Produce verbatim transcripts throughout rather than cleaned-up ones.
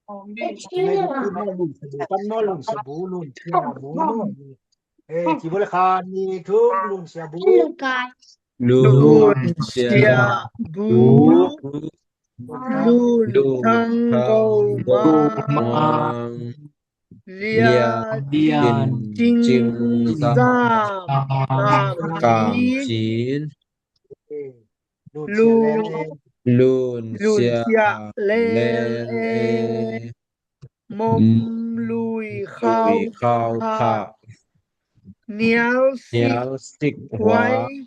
Lun Siabu, Lun Siabu, Lun Siabu. Eh, ci bawlkha nih, thum, Lun Siabu. Lun Siabu. Lun Thang Go Mang. Lia Dian Cing Zam Kam Cin. Lun Lun Siah Lel E. Mom Lui Khau Khak. Nial Sik Huai.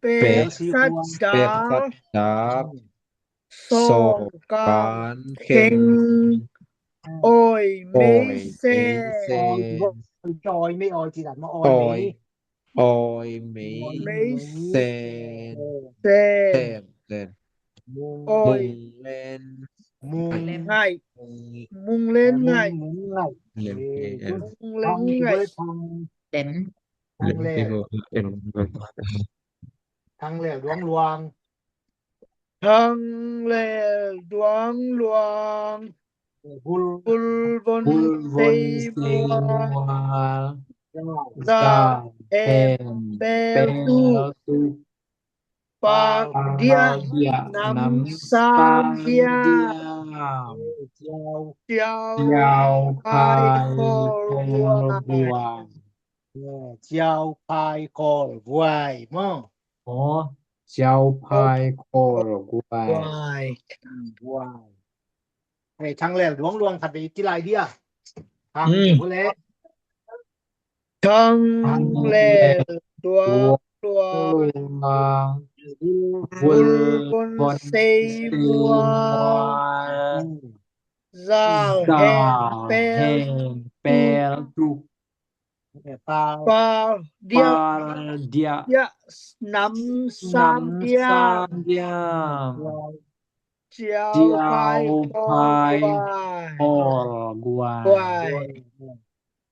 Pek Sat Dak. Sawm Kan Kheng. Oi Mei Sen. Oi Mei, oi ci dan maw, oi Mei. Oi Mei Sen. Sen. Oi Mung Len. Mung Len Ngai. Mung Len Ngai. Thang Lel Duang Luang. Thang Lel Duang Luang. Bul Von Sei Mual. Za Hen Pel Tuk. Pak Diah Nam Sam Diam. Ciau Pai Khol Guai. Ciau Pai Khol Guai maw. Aw, Ciau Pai Khol Guai. Guai. Hei, Thang Lel Duang Luang khat vei ci lai dia. Thang Lel Duang Luang. Bul Von Sei Mual. Zal Hen Pel Tuk. Pal Diah Nam Sam Diam. Ciau Pai Khol Guai.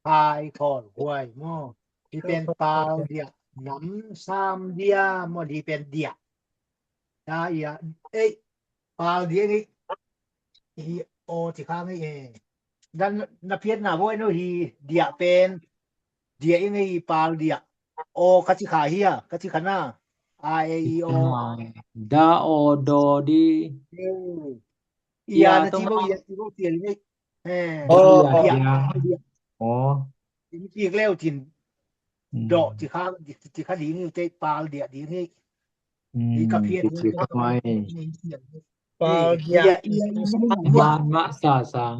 Pai Khol Guai maw. Hi pen Pal Diah Nam Sam Diam maw, hi pen Diah. Da ia ei Pal Diah ngi. Hi o ci kha ngi e. Dan na phiatna bawi no hi Diah pen. Diah i ngei Pal Diah. O ka ci kha hi a, ka ci kha na. A, e, i, o. Da, o, do, di. Ia na ci bo, ia ci bo, ia ngei. O, ia. O. Ci leu cin. Do ci kha, ci kha ding i te Pal Diah ding i. I ka phiat ci kha mai. Pal Diah. Ia, ia, ia. Ma, ma, sa, sa.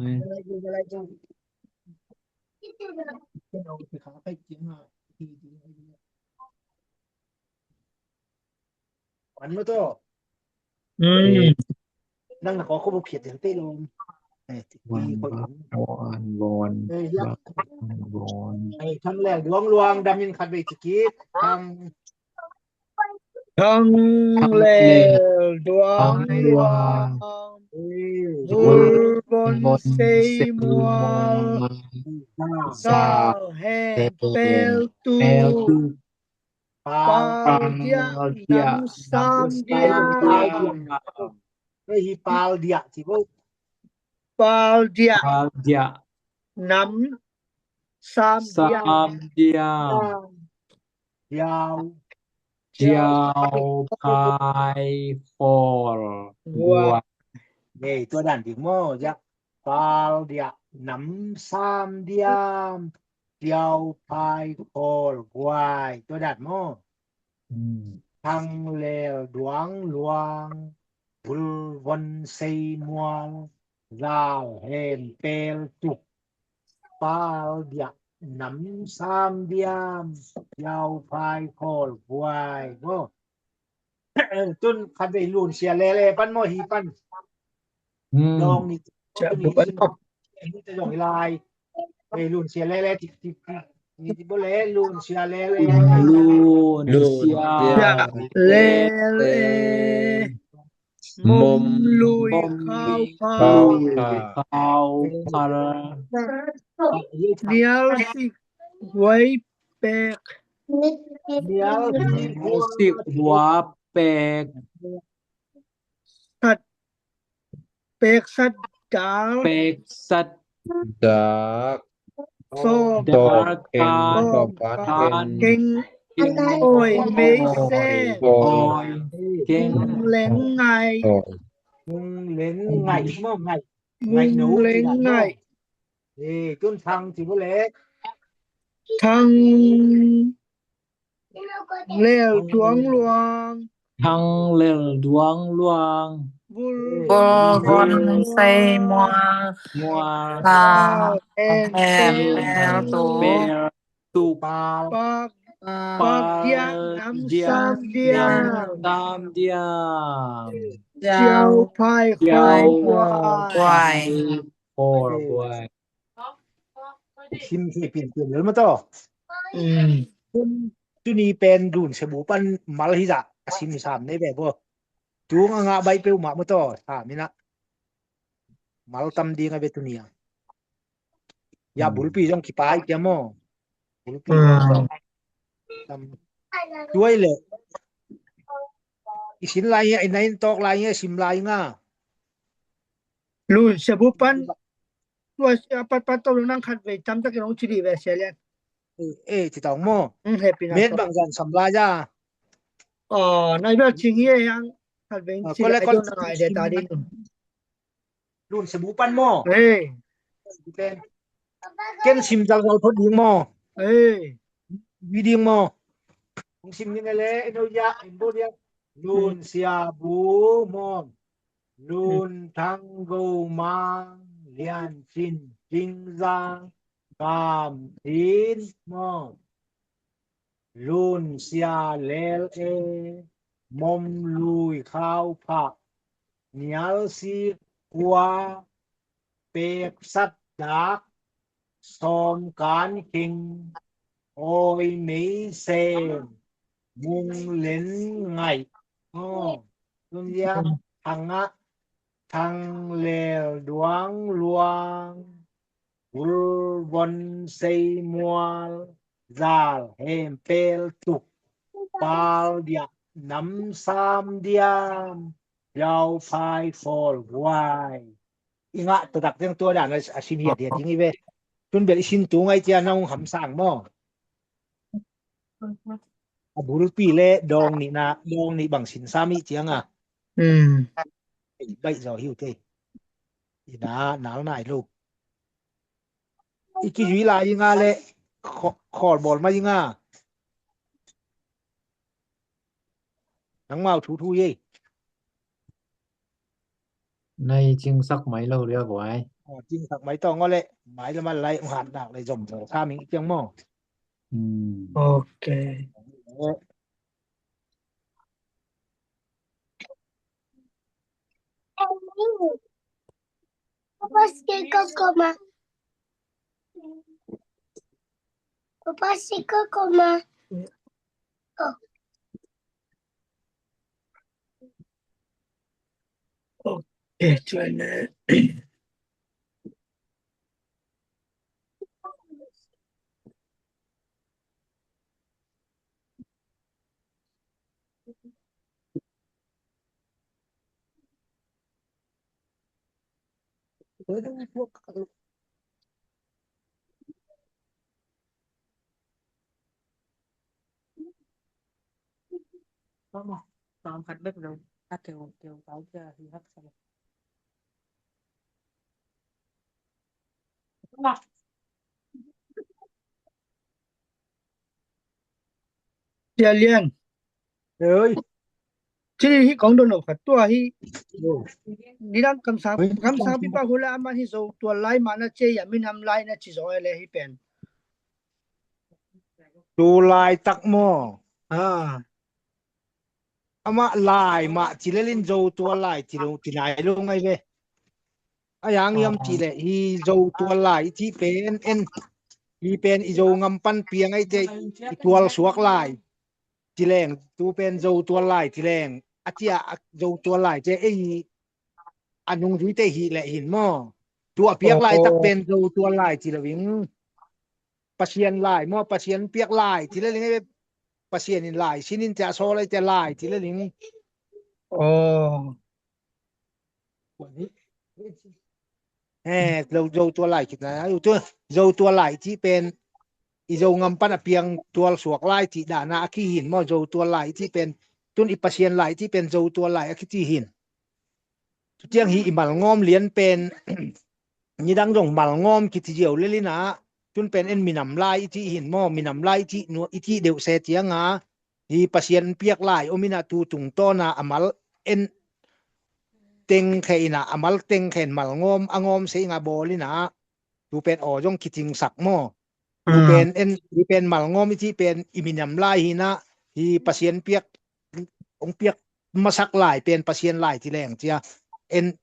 An mo to. Nang na ko ko bu phiat te lo. Wan, wan, wan. Thang Lel Duang Luang dam in khat vei ci kit. Thang Thang Lel Duang Luang. Bul Von Sei Mual. Zal Hen Pel Tuk. Pal Diah Nam Sam Diam. Hi Pal Diah ci bo. Pal Diah. Pal Diah. Nam Sam Diam. Sam Diam. Ciau. Ciau Pai Khol Guai. Ei, tua dan ding maw, ia. Pal Diah Nam Sam Diam. Ciau Pai Khol Guai. Tua dan maw. Thang Lel Duang Luang. Bul Von Sei Mual. Zal Hen Pel Tuk. Pal Diah Nam Sam Diam. Ciau Pai Khol Guai maw. Tun khat vei Lun Sia Lel E pan maw, hi pan. Dong ni. Sia bu pan maw. Ni te dong i lai. Hei, Lun Sia Lel E ti, ti, ti, ti bo le, Lun Sia Lel E. Lun Sia Lel E. Mom Lui Khau Khau. Khau Khau. Nial Sik Huai Pek. Nial sik hua pek. Sat, pek sat dak. Pek sat dak. Sawm. Dak. Sawm. Kan. Sawm. Kan. Keng. Keng. Awi mei sen. Awi keng. Mung leng ngaih. Mung leng ngaih. Mung leng ngaih. Eh, tun Thang ci vo le. Thang Lel Duang Luang. Thang Lel Duang Luang. Vul. Vul Von Sei Mual. Mual. Hel Hel Tuk. Hel Tuk. Pak. Pak. Pak Diak Nam Sam Diam. Nam Sam Diam. Ziau Phai Khol Guai. Khol Guai. Sim thei pianpian lel maw taw. Tuni pen Lun Sia Bu pan mal hi zah a sim sam nei ve bo. Tung a ngah baih peuhmah maw taw, sam inah mal tam ding a ve tuni a. Ya bulpi zong kipai kia maw. Bulpi zong tam. Tuai le i sin lai nge, i na in tawk lai nge, sim lai nga. Lun Sia Bu pan. Tua a pat pat tawh nang khat vei tam takin hong ci dih ve Sia Lian. Eh, ci tawng maw. Met bang zan sam lai a. Aw, nai bel cing hi e yang khat vei ci dih a. Ngai de ta dih. Lun Sia Bu pan maw. Eh. Ken sim zalzal phot ding maw. Eh. Vi ding maw. Hong sim ni le eno ya in bo dia. Lun Sia Bu maw. Lun Thang Go Mang, Lian Cin Cing Zang, Gam Cin maw. Lun Sia Lel E, Mom Lui Khau Phah, Nial Sik Hua, Pek Sat Dak, Sawm Kan Khing, Awi Mei Sem, Mung Len Ngaih. Aw, tun ziang Thang ah, Thang Lel Duang Luang, Vul Von Sei Mual, Zal Hem Pel Tuk, Pal Diah Nam Sam Diam, Yau Phai Khol Guai. I ngah taktak teng tua dan a sin hiat hiat ding hi ve. Tun bel i sin tu ngai cia na hong hamsang maw. A bulpi le dawng nih na, dawng nih bang sin sam ih cianga. Baih zaw hi uh tei. I na nal nai lo. I kizui lai i nga le khawl bawl mai i nga. Nangmau thu thu hi. Nai cingsak mai lo ria guai. Cingsak mai tawng aw le mai le man lai ung hat nak le zom zo sa ming ciang maw. Ok. Papa, sika koma. Papa, sika koma. Oh. Ok, cuai ne. Sia Lian. Oi. Ci hi kong don lo khat tua hi. Ni dang kamsang kamsang pipa hula aman hi zo tua lai ma na ci ya min ham lai na ci zo le hi pen. Tu lai tak maw. Amah lai mah ci lelin zo tua lai ci lo ci nai lo ngai ve. A yang yam ci le hi zo tua lai ci pen en hi pen i zo ngam pan piang ai te i tual suak lai ci leng tu pen zo tua lai ci leng a cia zo tua lai ce ei a nung zui te hi le hin maw. Tu a piak lai tak pen zo tua lai ci lo ving. Pasian lai maw, Pasian piak lai ci le ling e. Pasian in lai sin in cia sawl ai cia lai ci le ling. Oh. Eh, zo, zo tua lai kit na, ai, tua, zo tua lai ci pen, i zo ngam pan a piang tual suak lai ci dana a kihin maw, zo tua lai ci pen, tun i Pasian lai ci pen, zo tua lai a kici hin. Tutiang hi i malngawm lian pen, nidang zong malngawm kici ziau lelina, tun pen en minam lai i ci hin maw, minam lai i ci, i ci deuh se cianga, hi Pasian piak lai, omina tu tungtawna a mal en tengkhe ina, a mal tengkhen malngawm, a ngawm se inga bawlina, tu pen aw zong kicingsak maw. Tu pen en, hi pen malngawm i ci pen, i minam lai hina, hi Pasian piak, ong piak masak lai pen Pasian lai ci leng cia, en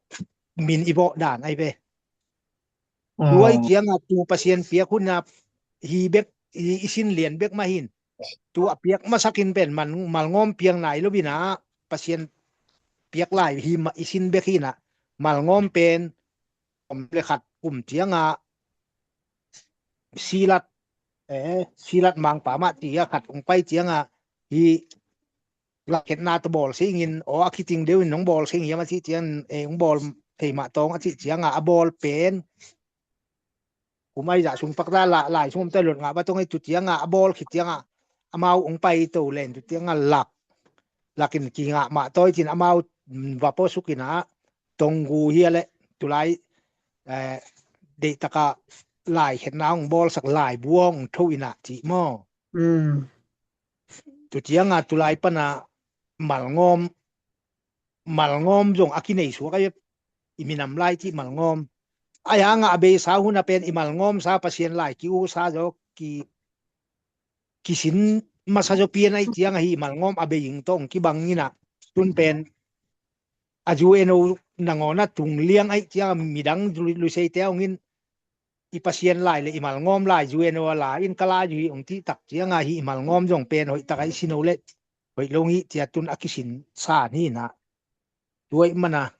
min i bawh dan ai ve. Tua i cianga tu Pasian piak huna hi bek, i, i sin lian bek mah hin. Tu a piak masakin pen man, malngawm piang nai lo bina Pasian piak lai hi ma, i sin bek hina. Malngawm pen om le khat kum cianga Silat, eh, Silat mangpa mah cia khat ong pai cianga hi laketna ta bawl singin, aw a kiting deuhin nong bawl sing hiam a ci ciang, eh, ong bawl thei mah tawng a ci cianga a bawl pen. Kum ai zah sung pakta la, lai sung om ta lot ngah ba tong ai tu cianga a bawl khit cianga amau ong pai to len tu cianga lak. Lakin kingah mah tawi cin amau, mm, va pawsuk ina tonggu hia le tulai, eh, deihtaka lai khetna ong bawlsak lai buang tho ina ci maw. Tu cianga tulai pana malngawm, malngawm zong a kinei suak ai, i minam lai ci malngawm. Ai hanga a beisa huna pen i malngawm sa Pasian lai ki u sa zo ki, kisin masa zo pian ai cianga hi malngawm a bei ing tong kibang ina tun pen a U N O nangawna tung liang ai cianga midang lu, luseite ongin i Pasian lai le i malngawm lai U N O a la in ka lai uh hi ong ti tak cianga hi i malngawm zong pen hoih tak ai sino le hoih lo ngi cia tun a kisin san hi na. Tuai mana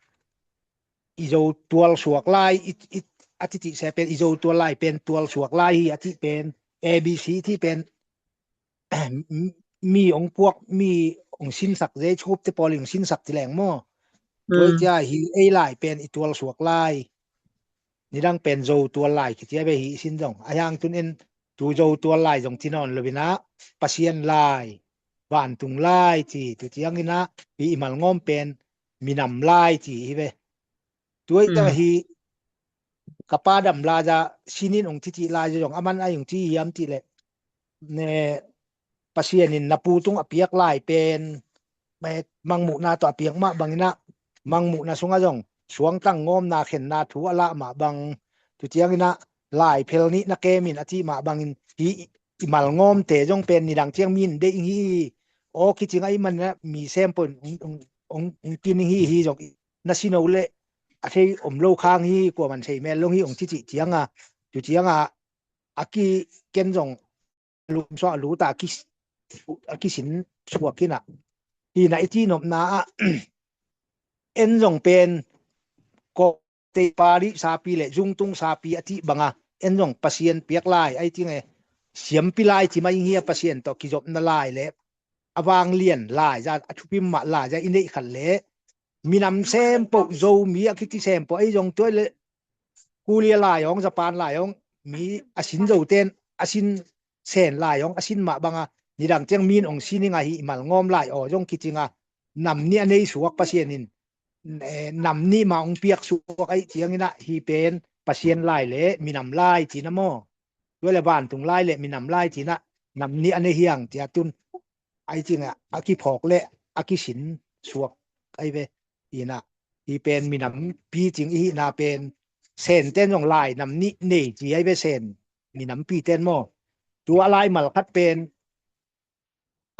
i zo tual suak lai i, i, a titi se pen i zo tual lai pen tual suak lai hi a ti pen A B C ti pen mi ong puak mi ong sinsak zei chup te pawl ong sinsak ti leng maw. Tuai cia hi ei lai pen i tual suak lai. Nidang pen zo tual lai kitia ve hi sin zong a hiang tun in tu zo tual lai zong ti nawn lo ina Pasian lai, vantung lai ci tu ciang ina hi i malngawm pen minam lai ci hi ve. Tuai ta hi ka pa dam lai za sinin ong titi lai za zong aman ai ong ti hiam ti le ne Pasian in na pu tung a piak lai pen mangmuhna tawh a piak mah bangina mangmuhna sunga zong suangtang ngawmna khenna thu a lah mah bang tu ciangina lai phel nih na kemin a ti mah bangin hi i malngawmte zong pen nidang ciang min deih hi aw kicing ai manina mi sempoin ong tin hi hi zong na sino le a thei om lo khang hi kuaman thei mel long hi ong cici cianga tu cianga a ki ken zong lum suak a luta a kisin suak ina hina i ti nopna ah en zong pen ko te pari sapi le zungtung sapi a ti banga en zong Pasian piak lai ai ti nge siampi lai ti mai hi a Pasian tawh kizopna lai le a vang lian lai za a thupim mah lai za i neih khat le minam sempoh Zomi a kiti sempoh ei zong tuai le Korea lai ong Japan lai ong mi a sin zo ten a sin sen lai ong a sin mah banga nidang ciang min ong sining a hi i malngawm lai aw zong kicinga nam nih a nei suak Pasian in nam nih mah ong piak suak ai ciangina hi pen Pasian lai le minam lai cina maw. Tua le vantung lai le minam lai cina nam nih a nei hiang cia tun ai cinga a kiphawk le a kisin suak ai ve ina hi pen minam pi cing i hina pen sen ten zong lai nam nih nei ci ai ve sen minam pi ten maw. Tua lai malkhat pen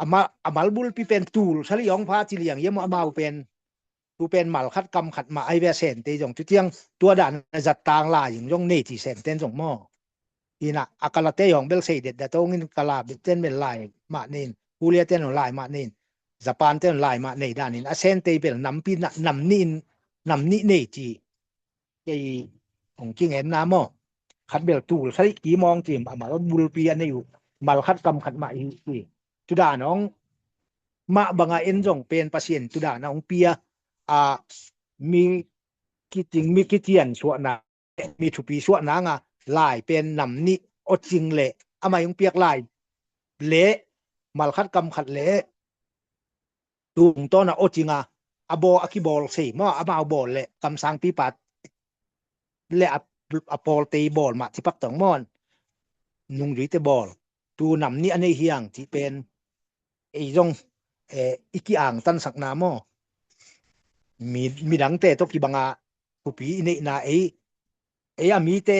a mal, a mal bulpi pen tul sali ong pha ci liang hiam amau pen tu pen mal khat kam khat mah ai ve a sente zong tu tiang tua dan a zat tang lai zong nei ci sente zong maw. Ina a kala te hong bel sei det da tongin kala bel ten bel lai mah nen Korea ten hong lai mah nen Japan ten hong lai mah nei danin a sente bel nampi nam nih in nam nih nei ci kei hong kingen na maw. Khat bel tul sali ki mong ci a mal bulpi a nei uh mal khat kam khat mah hi ci. tudan hong mah banga en zong pen Pasian tudan a hong pia a mi kicing mi kician suahna mi thupi suahna nga lai pen nam nih awcing le amah hong piak lai le malkhat kamkhat le tungtawn a awcing a a bawl a kibawl sei maw amau bawl le kamsangpipa le a, a pawlte i bawl mah cipak tawng mawn nungzuite bawl tu nam nih a nei hiang cih pen ei zong eh, i kiang tansakna maw mi midangte tawh kibanga thupi i neihna ei ei a mite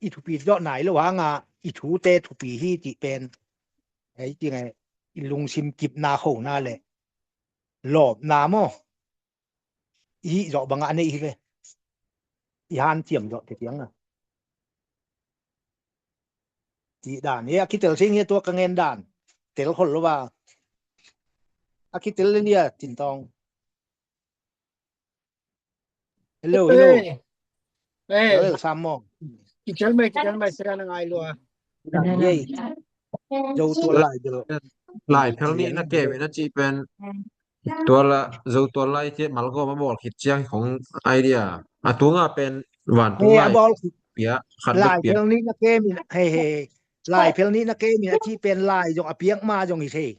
i thupi zawh nai lo hanga i thute thupi hi cih pen ei ti ngai i lungsim kipna khona le lawpna maw i hih zawh banga a neih hi ve i hanciam zawh te tiang a cih dan hi a kitel sing hi a tua ka ngen dan tel khol lo va a kitel le nia cintawng hello hello hello sam maw kitel mai kitel mai sera na ngai lo a Zo tua lai bel lai phel nih na kem in a cih pen tua la zo tua lai ci malgawm a bawl khit ciang khong idea a tunga pen vantung lai pia khat lai phel nih na kem in hei hei lai phel nih na kem in a cih pen lai zong a piak ma zong hi sei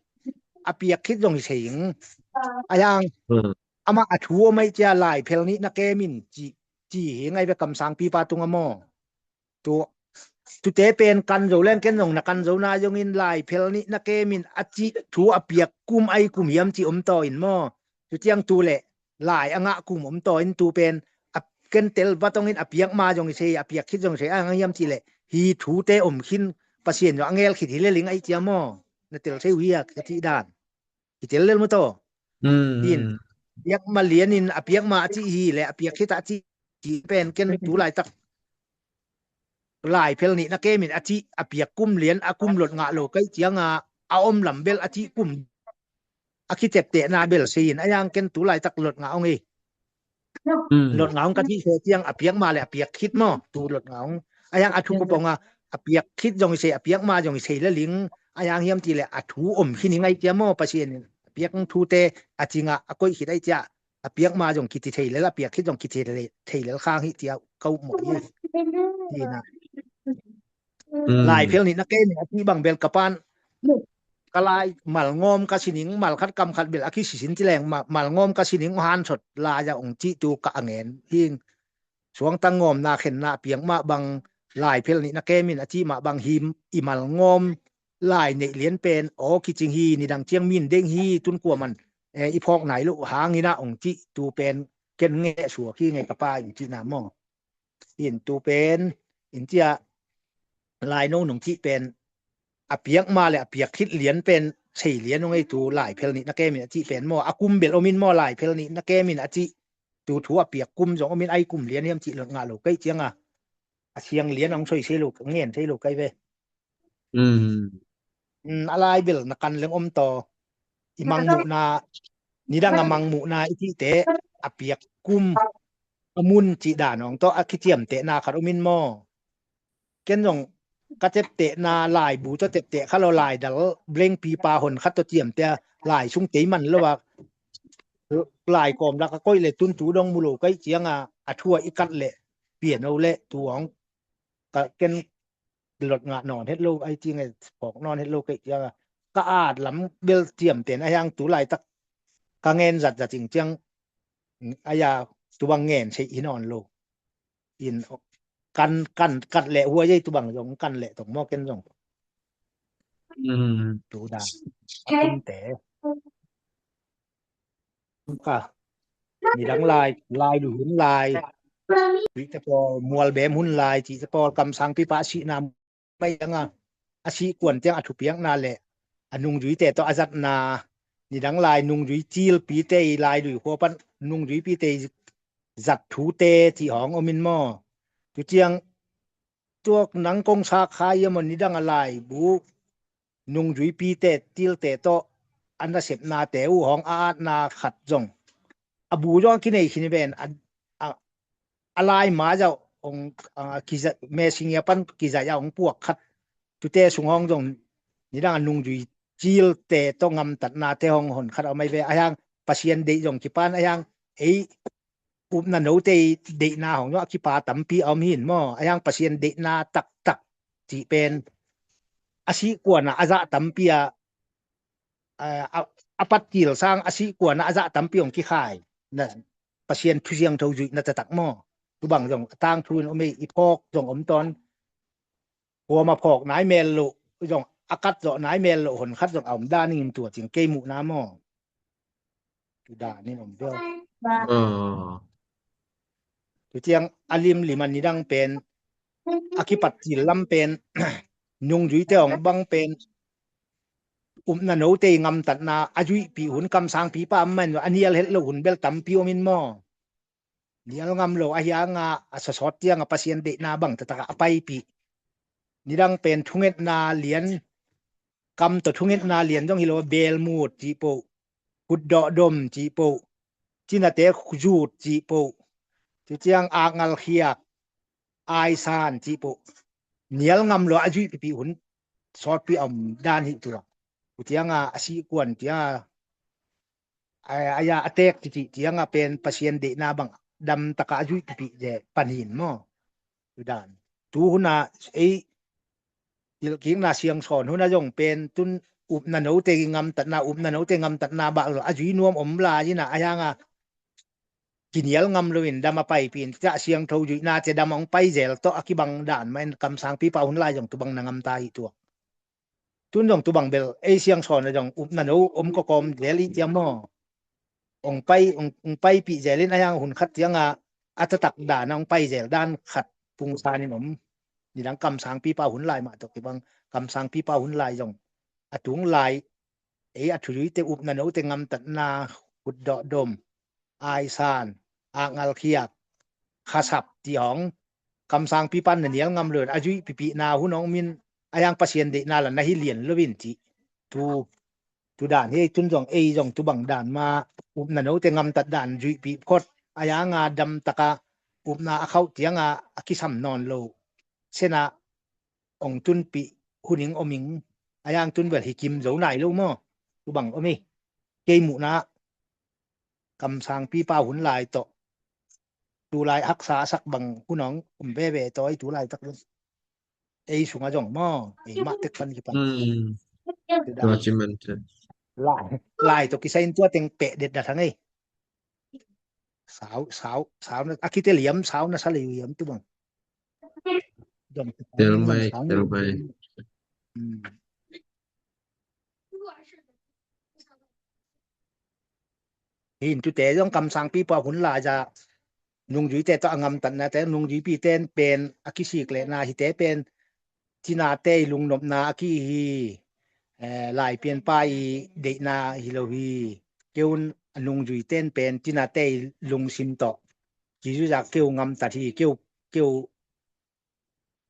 a piak khit zong hi sei ing a yang amah a thu om ai cia lai phel nih na kem in ci ci hi ngai ve kamsangpipa tunga maw tu tute pen kan zo leng ken zong na kan zo na zongin lai phel nih na kem in a cih thu a piak kum ai kum hiam ci om taw in maw tu ciang tu le lai a ngah kum om taw in tu pen a ken tel va tongin a piak ma zong i sei a piak khit zong i sei a ngai hiam ci le hi thute om khin Pasian zong a ngel khit hi le ling ai cia maw na tel sei uh hi a ka cih dan i tel lel maw taw in piak ma lian in a piak ma a cih hi le a piak khit a cih ci pen ken tu laitak lai phel nih na kem in a cih a piak kum lian a kum lot ngah lo kaih cianga a om lam bel a cih kum a kiteptehna bel sei in a yang ken tu laitak lot ngah ong hi lot ngah ong ka cih se ciang a piak ma le a piak khit maw tu lot ngah ong a yang a thu kuponga a piak khit zong i sei a piak ma zong i sei le ling a yang hiam ti le a thu om khin hi ngai cia maw Pasian in a piak thute a cinga a koih khit ai cia a piak ma zong kiti thei lel a piak khit zong kiti thei lel khang hi cia ka upmawh hi tina lai phel nih na kem in a cih bang bel ka pan ka lai malngawm ka sining malkhat kamkhat bel a kisisin ci leng malngawm ka sining hansot lai a ong cih tu ka a ngen hing suangtang ngawmna khenna a piak mah bang lai phel nih na kem in a cih mah bang him i malngawm lai neih lian pen aw kicing hi nidang ciang min deng hi tun kuaman i phawk nai loh hangin a ong cih tu pen ken ngeh suak hi ngei ka pa in cihna maw in tu pen in cia lai no nung cih pen a piak ma le a piak khit lian pen sei lian ong ei tu lai phel nih na kem in a cih pen maw a kum bel om in maw lai phel nih na kem in a cih tu thu a piak kum zong om in ai kum lian hiam cih lot ngah lo kaih cianga a siang lian ong soi sei lo ngen sei lo kaih ve a lai bel na kan leng om taw i mangmuhna nidang a mangmuhna i cihte a piak kum a mun cih dan ong tawh a kiciamtehna khat om in maw ken zong ka teptehna laibu tawh tepteh kha lo laidal blengpipa hon khat tawh ciamteh a lai sung tei man lo a lai kawm lak a koih le tun tu dong mu lo kaih cianga a thu a i kat le piano le tu ong ka ken lot ngah nawn het lo ai ti ngai phawk nawn het lo kaih cianga ka at lam bel ciamtehna a hiang tu laitak ka ngen zat zat ing ciang aya tubang ngen sei hi nawn lo in kan kan kat leh huai ei tubang zong kan leh tong maw ken zong tu dan a tumte ka nidang lai lai lu hun lai cihte pawl mual bem hun lai cihte pawl kamsang pipa sihna mai anga a sih kuan tiang a thupiakna le a nungzuite tawh a zatna nidang lai nungzui cilpite i lai lui khua pan nungzuipite i zat thute cih hawng om in maw tu ciang tuak nang kong sak kha ia maw nidang a lai bu nungzuipite tilte tawh a nasepnate uh hawng a atna khat zong a bu zong a kinei khin ven a lai ma zau ong mesing ia pan kizai a ong puak khat tute sung hawng zong nidang a nungzui cilte tawh ngamtatnate hong honkhat a om ahi ve. Ahi hang Pasian deih zong kipan ahi hang ei upna note deihna hong zong a kipa tampi a om hi in maw. Ahi hang Pasian deihna taktak cih pen a sih kuan a a zah tampi a, a, a, a pat cil sang a sih kuan a a zah tampi hong kikhai. Na Pasian thu siangtho zuihna taktak maw. Tubang zong a tangthu in om ei, i phawk zong om tawn. Kuama phawk nai mel loh zong, a kat zawh nai mel loh honkhat zong a om dan ing in tua cing kei muhna maw. Tu dan in om bel. Ah. Tu ciang a limlim a nidang pen a kipat cil lam pen nungzuite hong bang pen upna note i ngamtatna a zuihpih hun kamsangpipa amah in a nial het lo hun bel tampi om in maw. Nial ngam lo ahi hang a, a sawsawt ciang a Pasian deihna bang taktak a a paipih. Nidang pen thungetna lian, kam tawh thungetna lian zong hi lo, belmut cih poh, khutdawh dom cih poh, cinate zut cih poh, tu ciang akngalkhiak, aisan cih poh. Nial ngam lo a zuihpihpih hun sawtpi a om dan hi tua. Tu ciang a, a sih kuan ciang a, a, a, a, a tek cicih ciang a pen Pasian deihna bang dam taka a zuihpihpih ze pan hi in maw. Tu dan. Tu hun a ei kilhkikna siangsawn hun a zong pen tun upna note i ngamtatna, upna note ngamtatna bah lo a zui nuam om lai in a, ahi hang a kinial ngam lo in dam a paipih in, tua siangtho zuihna te dam hong pai zel tawh a kibang dan mah in kamsangpipa hun lai zong tubang na ngamta hi tua. Tun zong tubang bel ei siangsawn a zong upna no om kawkawm zel i ciam maw. Hong pai, hong, hong paipih zel in ahi hang hun khat ciang a a taktak dan a hong pai zel dan khat pungsan in om. Nidang kamsangpipa hun lai mah tawh kibang, kamsangpipa hun lai zong a tung lai ei a thuzuite upna note ngamtatna, khutdawh dom, aisan, akngalkhiak, khasap ti hong kamsangpipa na nial ngam lo in a zuihpihpihna hun hong om in ahi hang Pasian deihna la na hi lian lo in cih. Tu, tu dan hi ei, tun zong ei zong tubang dan mah upna note ngamtat dan zuihpih phot ahi hang a dam taka upna a khauh ciang a a kisam nawn lo. Sena hong tunpih hun ing om ing ahi hang tun bel hi kim zo nai lo maw. Tubang om hi. Kei muhna kamsangpipa hun lai tawh tu lai haksa a sak bang hun hong om veve tawh ei tu laitak ei sungah zong maw. Ei mah tek pan kipan. Hmm. Tu dan. Tua ci man te. Lai, lai tawh kisai in tua teng peh det dat hang ei. Sau, sau, sau na, a kite liam, sau na sa lei liam tu bang. Tel mai, tel mai. Hmm. Hin tute zong kamsangpipa hun lai za nungzuite tawh a ngamtatnate, nungzuipite in pen a kisik lehna hite pen cinate i lungnopna a ki hi, eh, Laipianpa i deihna hi lo hi. Kei un a nungzuite in pen cinate i lungsim tawh Jesuh zak kei uh ngamtat hi, kei uh, kei uh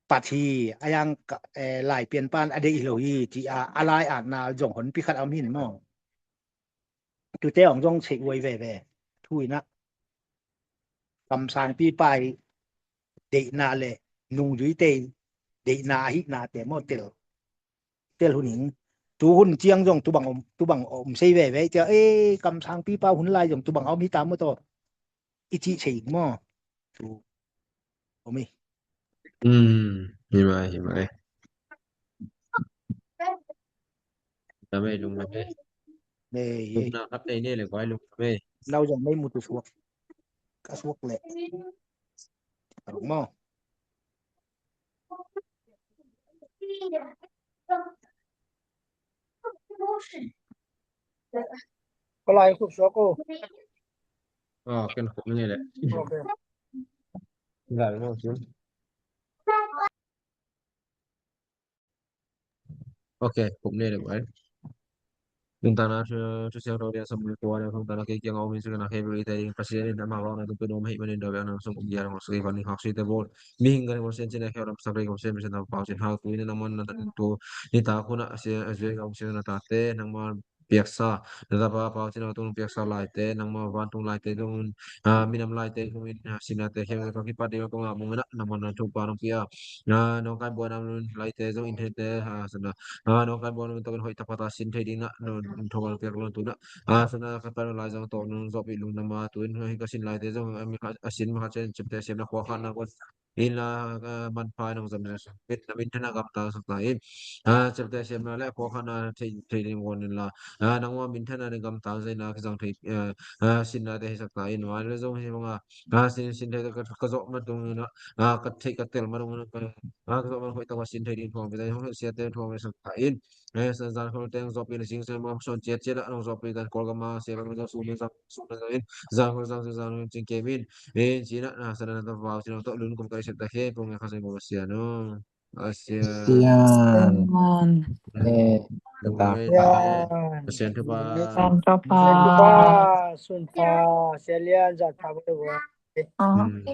pat hi, a yang ka, eh, Laipianpa in a deih hi lo hi, ci a, a lai atna zong honpi khat a om hin maw. Tute hong zong sei uai veve. Thu in a kamsangpipa i deihna le nungzuite i deihna ahihnate maw tel. Tel hun in. Tu hun ciang zong tubang om, tubang om sei veve. Tia, eh, kamsangpipa hun lai zong tubang a om hi ta maw taw. I cih sei maw. Tu. Om hi. Hmm, hi mai, hi mai. Lungdam ei, lungdam ei. Ei, ei. Lungdam khat ei nei le guai lungdam ei. Lau zong mei mu tu suak. Ka suak le. Ka rung maw. Ka lai khup suak o. Ah, ken khup ni le. Ok. Lai lo sin. Ok, khup ni le bai. Nintana thu, thu siang tho dia sam ni tua dia thong tana kei kiang a om in sukena kei bel i te ding Pasian in amah lawhna tung pia nuam ahih manin dawh biakna sung um dia hong suk i van in hak sui te bawl. Mihing kan i bawl sian cin a kheu lam sak rei ka bawl sian Pasian tapa sin hau tu in nangman na tu ni ta khun a sia a zui ka bawl sian na tate nangman piaksa, na tapa Pau Cin Hau tungah piaksa laite, nangmah vantung laite tungah, ah, minam laite tungah, ah, sinnate khempeuh ka kipat ding a kong ngak mawk in ah, nangmah na thupha nong pia. Ah, nawngkai buaina mun laite zong in thei te, ah, sana, ah, nawngkai buaina mun tawh in hoih tak pata sin thei ding na, nong thupha nong pia ka lawm tu na. Ah, sana ka pan lai zong tawh nong zawhpih lungdam a, tu in hih ka sin laite zong, ah, mi khat, a sin mi khat ciang ciapteh siamna khua khatna kong in la, ah, manpha nong zam zen suk in, na minthanna gamtang sak ta in. Ah, ciapteh siamna le khua khatna thei, thei ding kong in la, ah, nangmah minthanna ding gamtang zai na kizang thei, ah, ah, sinnate hi sak ta in. Mah le zong hih bang a, ah, sin, sin thei ka, ka zawh ma tung in ah, ah, ka theih ka tel ma tung in ah, ka, ah, ka zawh ma hoih tak a sin thei ding thuang pia ta in, hong siate thuang pia sak ta in. Eh, sa zan khol teng zawhpih na sing sa ma son ciat ciat ah nong zawhpih ta in, Kawlgam a sia bang zong sun in zang, sun in zang in, zan khol zang sun zang in cing kem in. Eh, cina na sana na ta Pau Cin Hau tawh lun kum kai sep ta khempeuh ngai kha sa in ko Pasian aw. Pasian. Pasian. Amen. Eh, ta ta. Pasian thupha. Pasian thupha. Sunpha, Sia Lian, zat pha. Ah. Hmm.